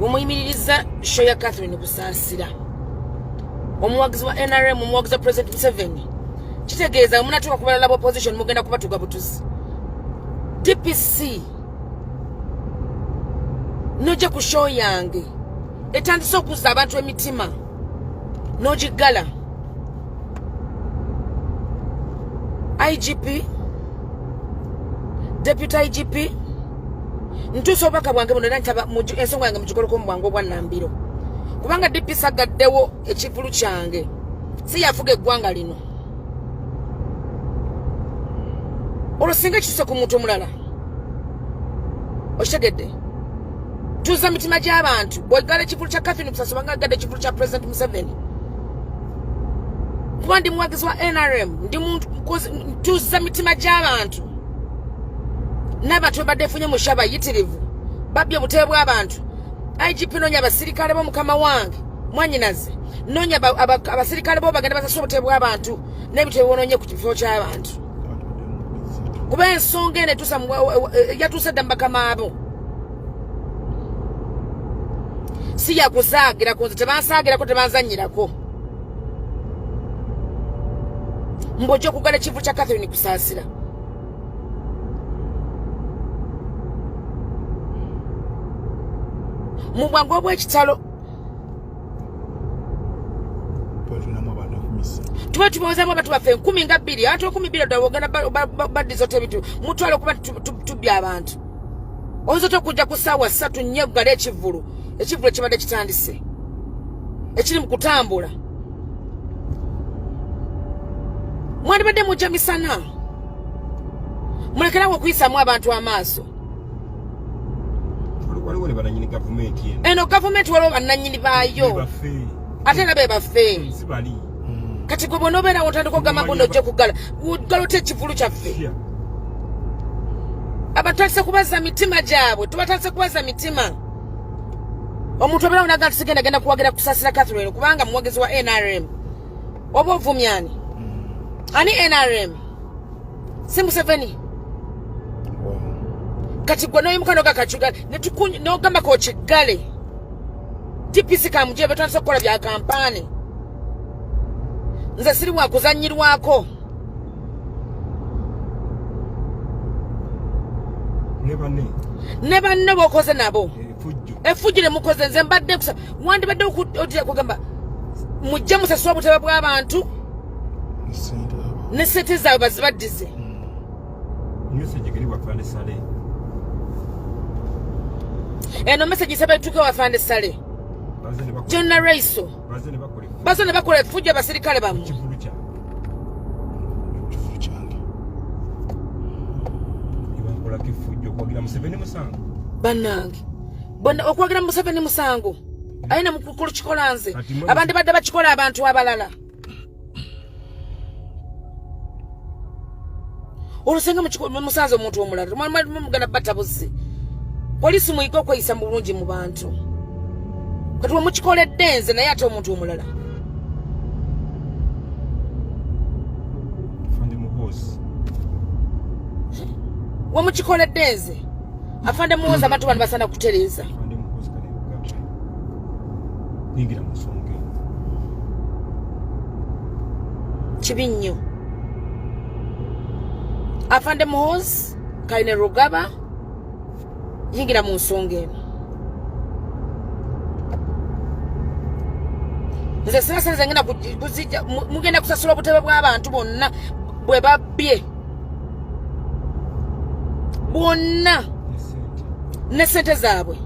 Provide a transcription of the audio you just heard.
Wemuyimiririzza show ya Catherine Kusaasira, omuwagizi wa NRM, omuwagizi wa President Museveni, kitegeeza munatuuka ku balala opposition mugenda kubatuga butuzi. DPC nojja ku show yange etandise okuzza abantu emitima n'ogiggala. IGP, Deputy IGP, ntuusa obubaka bwange buno era ntaba ensonga yange mugikoleko mu bwangu obwannambiro, kubanga DPC agaddewo ekivulu kyange, si yafuga eggwanga lino. Olwo singa ekituse ku muntu omulala, okitegedde? Tuuza mitima gy'abantu. Bwegala ekivulu kya Catherine Kusasira nga agadde ekivulu kya President Museveni, kuba ndi muwagizi wa NRM, ndi muntu ntuuza mitima gy'abantu. N'abantu babadde efunye mu shaba yitirivu, babbye obutebe bw'abantu. IGP, noonya abasirikale bo. Mukama wange mwanyinaze, noonya abasirikale bo bagenda basasula obutebe bw'abantu n'ebintu ebibononye ku kifo ky'abantu, kuba ensonga eno etuusa yatuuse dda mu bakama abo. Si yakusaagirako, nze tebansaagirako, tebanzanyirako. Mbw'ojja okugala ekivu kya Catherine Kusaasira, mu bwangu obw'ekitalo tuba tubawozamu abantu baffe 20,000, abantu 20,000 ddala ogenda baddiza ota ebintu mutwale okuba tubbye abantu. Oyinza otya okujja ku ssaawa 3 4 okugala ekivvulu, ekivvulu ekibadde kitandise, ekiri mu kutambula? Mwandibadde mujja misana, mulekerawo okuyisamu abantu amaaso. Waliwo ne bananyini gavumenti eno. Eno gavumenti waliwo bannannyini baayo, ate era be baffe. Si bali. Kati gwe bw'onoobeerawo otandika okugamba mbu nojja kuggala, ggala otya ekivulu kyaffe? Abantu tutandise kubaza mitima gyabwe, tubatandise kubaza mitima. Omuntu obeerawo naga nti sigenda genda kuwagira Kusaasira Catherine kubanga muwagizi wa NRM. Oba ovumyani ani? NRM si Museveni? Kati gwe noyimuka noga nogamba kokiggale. DPC kamuje, betandise okukola bya kampaani. Nze siri wakuzanyirwako. Ne banne. Ne banne bokoze nabo efujjo. Efujjo lye mukoze, nze mbadde kusa wandibadde otya kugamba mujje musasule obutebe bw'abantu ne sente zaabwe bazibaddize. Message geri wafande Sale. Eno message saba etuuke wafande Sale. Baze ne bakola. Jonna Raiso. Baze ne bakola. Baze ne bakola efujjo abasirikale bammwe. Ekivulu kyange. Ekivulu kyange. Bakolako efujjo okwagira Museveni musango. Bannange, bonna okwagira Museveni musango, aye ne mukulu kikola nze Kati mwe- abandi badde bakikola abantu abalala. Olusenga musanze omuntu omulala mugenda batta buzzi. Poliisi, muyige okweyisa mu bulungi mu bantu. Kati wemukikoledde nze, naye ate omuntu omulala? Afande Muhoozi. Wemukikoledde nze, afande Muhoozi, abantu bano basaana kutereeza. Afande Muhoozi Kainerugaba. Yingira mu nsonga eno. Kibi nnyo. Afande Muhoozi Kainerugaba, yingira mu nsonga eno. Nze sina sente ngenda kuzijja. Mugenda kusasula obutebe bw'abantu bonna bwe babbye bwonna Ne sente. Ne sente zaabwe.